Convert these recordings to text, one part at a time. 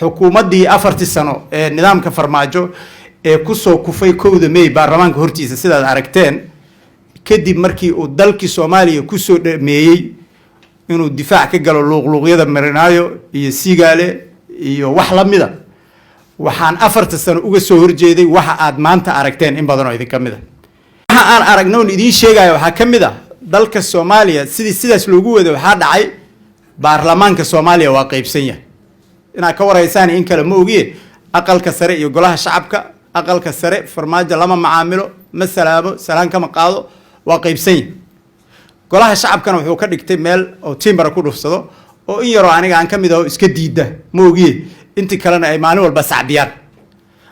Xukuumaddii 4-tii sano ee nidaamka Farmaajo ee kusoo kufay 1-da May baarlamaanka hortiisa, sidaad aragteen, kadib markii uu dalkii Soomaaliya kusoo dhameeyey inuu difaac ka galo luuqluuqyada Marinaayo iyo Sigaale iyo wax la mida, waxaan 4-ta sano uga soo horjeeday waxa aad maanta aragteen. In badan oo idinka mid a waxa aan aragna oon idiin sheegaya waxaa ka mid ah dalka Soomaaliya sidii sidaas loogu waday. Waxaa dhacay, baarlamaanka Soomaaliya waa qaybsan yahay. Inaad ka waraysaan in kale ma ogiye, Aqalka Sare iyo Golaha Shacabka. Aqalka Sare Farmaajo lama macaamilo, ma salaamo, salaan kama qaado, waa qaybsan yahay. Golaha Shacabkana wuxuu ka dhigtay meel oo timbara ku dhufsado, oo in yaroo aniga aan ka mid aho iska diida ma ogiye, intii kalena ay maalin walba sacbiyaan.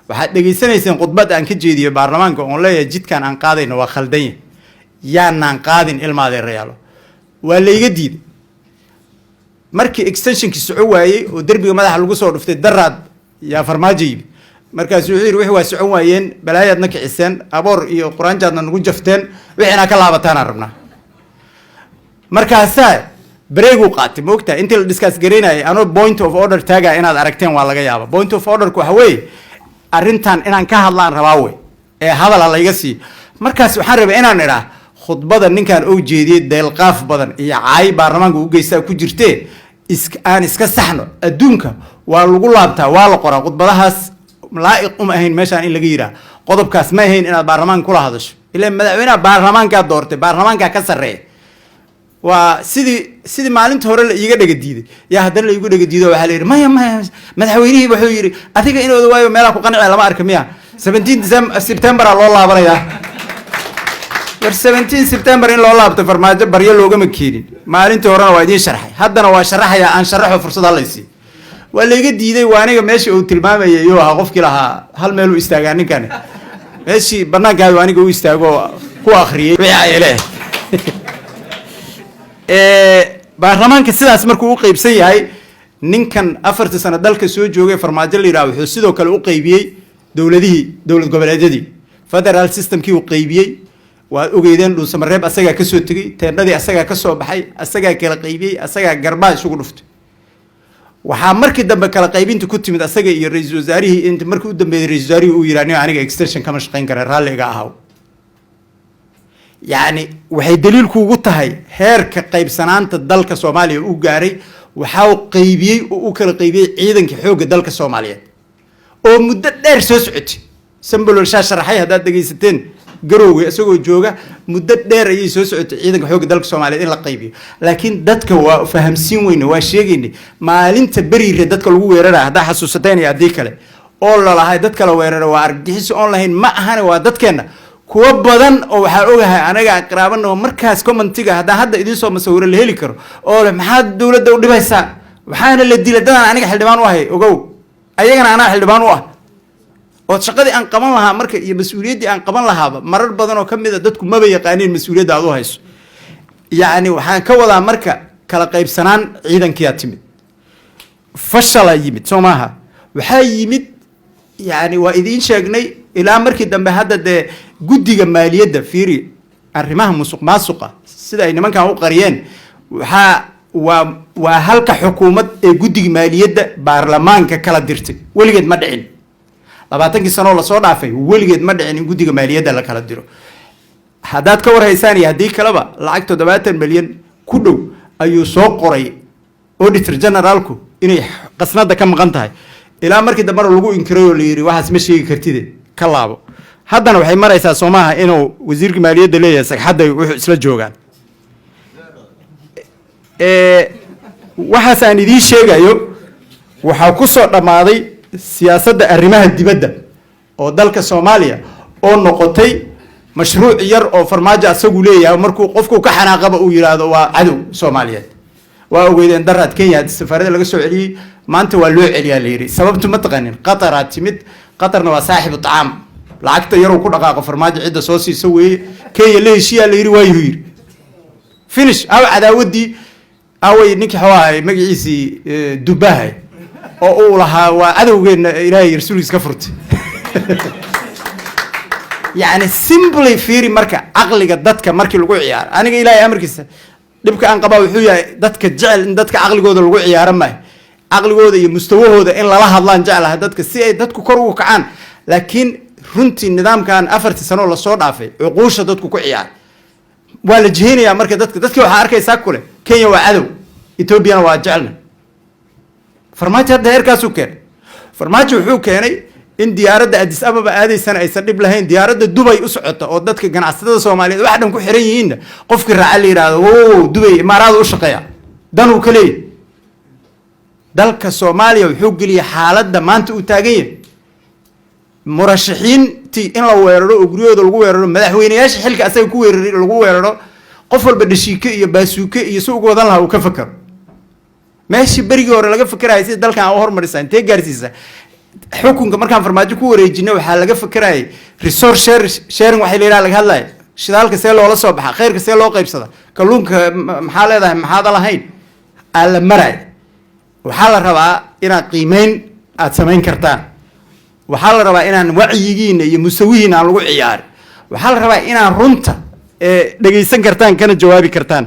Waxaad dhegaysanayseen khudbad aan ka jeediyo baarlamaanka oon leeyahay jidkan aan qaadayno waa khaldan yahay, yaanaan qaadin, ilma adeerayaalo. Waa layga diiday. Markii extensionkii soco waayey oo derbiga madaxa lagu soo dhuftay daraad, yaa Farmaajo yimid. Markaasuu wuxuu yidhi: "Wixii waa socon waayeen, balaayaadna kiciseen, aboor iyo quraanjaadna nagu jafteen, wixii ka laabataanaan rabnaa." Markaasaa break-guu qaatay. Ma ogtahay intii la discuss garaynayay anoo point of order taaga inaad aragteen waa laga yaaba. Point of orderku waxa weeye arrintan inaan ka hadlaan rabaa wey ee hadala layga siiyo. Markaas waxaan rabay inaan idhaa khudbada ninkaan oo jeediyey deelqaaf badan iyo caay baarlamaanka u geystaa ku jirtee, is aan iska saxno. Adduunka waa lagu laabtaa, waa la qoraa. Khudbadahaas laa'iq uma ahayn meeshaan in laga yidhaah. Qodobkaas ma ahayn inaad baarlamaanka kula hadasho, ilaan madaxweynaha baarlamaankaa doortay, baarlamaankaa ka sarreeya. Waa sidii maalinta hore la iiga dhega diiday yaa haddana la iigu dhega diido. Waxaa la yidhi: "Maya, maya, madaxweynihii wuxuu yidhi adiga inooda waayo meelaha ku qanciya lama arka miya? 17 December Septembera loo laabanayaa." War, 17 September in loo laabto Farmaajo baryo loogama keenin. Maalintii horena waa idiin sharxay, haddana waa sharaxayaa. Aan sharaxo, fursad halaysi. Waa layga diiday. Waa aniga meesha uu tilmaamayay iyuu ahaa qofkii lahaa hal meel u istaagaa ninkani. Meeshii banaankaadu aniga u istaago ku akriyey wixii ay leeyahay. Baarlamaanka sidaas markuu u qeybsan yahay, ninkan 4-tii sano dalka soo joogay, Farmaajo la yidhaha, wuxuu sidoo kale u qeybiyey dowladihii, dowlad goboleedyadii, federal systemkii uu qeybiyey. Waad ogeydeen, Dhuusamareeb asagaa kasoo tegey, teendhadii asagaa kasoo baxay, asagaa kala qaybiyey, asagaa garbaa isugu dhuftay. Waxaa markii dambe kala qaybinta ku timid asaga iyo ra-iisul wasaarihii. Inta markii u dambeeyay ra-isul wasaarihii uu yidhi: "Aniga extension kama shaqayn kara, raalli iga ahaw." Yacni waxay daliil kuugu tahay heerka qaybsanaanta dalka Soomaaliya u gaaray. Waxa uu qaybiyey oo u kala qaybiyey ciidankii xoogga dalka Soomaaliyeed oo muddo dheer soo socotay. Sambolol shaa sharaxay haddaad dhegaysateen Garowga isagoo jooga. Muddo dheer ayay soo socotay ciidanka xoogga dalka Soomaaliyeed in la qaybiyo, laakiin dadka waa fahamsiin weyne. Waa sheegaynay maalinta Beriire dadka lagu weeraraya, haddaa xasuusateen iyo haddii kale, oo lalahay dad kala weerara waa argagixiso oon lahayn ma ahane, waa dadkeenna. Kuwo badan oo waxaan ogahay anaga aan qaraabano markaas commentiga haddaan hadda idiin soo masawiro la heli karo oo leh: "Maxaad dowladda u dhibaysaa? Waxaana la dilay dadaan aniga xildhibaan u ahay." Ogow, ayagana anaa xildhibaan u ah oo shaqadii aan qaban lahaa marka iyo mas-uuliyaddii aan qaban lahaaba. Marar badan oo ka mid a dadku maba yaqaaniin mas-uuliyadda aad u hayso. Yacni waxaan ka wadaa marka kala qaybsanaan ciidankiyaa timid, fashala yimid, soo maaha? Waxaa yimid, yani waa idiin sheegnay ilaa markii dambe. Hadda dee guddiga maaliyadda, fiiri arrimaha musuq maasuqa sida ay nimankan u qariyeen. Waxaa waa halka xukuumad ee guddiga maaliyadda baarlamaanka kala dirtay. Weligeed ma dhicin, 20-kii sanoo lasoo dhaafay weligeed ma dhicin in guddiga maaliyadda la kala diro. Haddaad ka warhaysaan iyo haddii kaleba, lacag 70 milyan ku dhow ayuu soo qoray auditor generalku inay qasnada ka maqan tahay, ilaa markii dambena lagu inkiray oo la yidhi: "Waxaas ma sheegi kartide, ka laabo." Haddana waxay maraysaa, soo maaha, inuu wasiirka maaliyadda leeyahay sagxadday wuxuu isla joogaan. Waxaas aan idiin sheegayo waxaa ku soo dhammaaday siyaasadda arrimaha dibadda oo dalka Soomaaliya oo noqotay mashruuc yar oo Farmaajo asagu leeyahay. Markuu qofku ka xanaaqaba uu yidhaahdo waa cadow Soomaaliyeed. Waa ogeydeen daraad Kenya safaarada laga soo celiyey. Maanta waa loo celiyaa la yidhi. Sababtu ma taqanin? Qataraa timid. Qatarna waa saaxibu tacaam, lacagta yaruu ku dhaqaaqo Farmaajo cidda soo siisa weeye. Kenya la heshiiyaa la yidhi, waayuu yidhi, finish. Aw cadaawaddii away? Ninkii xoo ahay magaciisii Dubahay oo uu lahaa waa cadowgeenna, Ilaahay rasuulkiis ka furtay. Yacni simply fiiri marka caqliga dadka markii lagu ciyaaro. Aniga Ilaahay amarkiisa dhibka aan qabaa wuxuu yahay dadka jecel in dadka caqligooda lagu ciyaaro maayo. Caqligooda iyo mustawahooda in lala hadlaan jeclaha dadka, si ay dadku kor ugu kacaan. Laakiin runtii nidaamkan 4-tii sano lasoo dhaafay cuquusha dadku ku ciyaaray, waa la jiheynayaa. Marka dadki waxaa arkaysaa kule Kenya waa cadow, Etoobiyana waa jecelna. Farmaajo hadda heerkaasuu keenay. Farmaajo wuxuu keenay in diyaaradda Addis Ababa aadaysana aysan dhib lahayn, diyaaradda Dubay u socota oo dadka ganacsatada Soomaaliyeed wax dhan ku xiran yihiinna, qofkii raaca la yidhahdo o Dubay Imaaraada u shaqeeya, dan uu ka leeyahy. Dalka Soomaaliya wuxuu geliyay xaaladda maanta uu taagan yahay. Murashaxiintii in la weeraro oo guryahooda lagu weeraro, madaxweyneyaasha xilka asaga ku weeraray lagu weeraro, qof walba dhashiike iyo baasuuke iyo si ugu wadan lahaa uu ka fakaro. Meeshii berigii hore laga fakerayay sida dalkan aa u hormarisa, intee gaarsiisa xukunka, markaan Farmaajo ku wareejinay, waxaa laga fakerayay resource sharing waxay la yidhaha laga hadlaya. Shidaalka see loola soo baxa, khayrka see loo qaybsada, kalluunka maxaa leedahay, maxaada lahayn aa la maraya. Waxaa la rabaa inaad qiimeyn aada samayn kartaan. Waxaa la rabaa inaan wacyigiina iyo musawihiina aan lagu ciyaarin. Waxaa la rabaa inaan runta dhegaysan kartaan, kana jawaabi kartaan.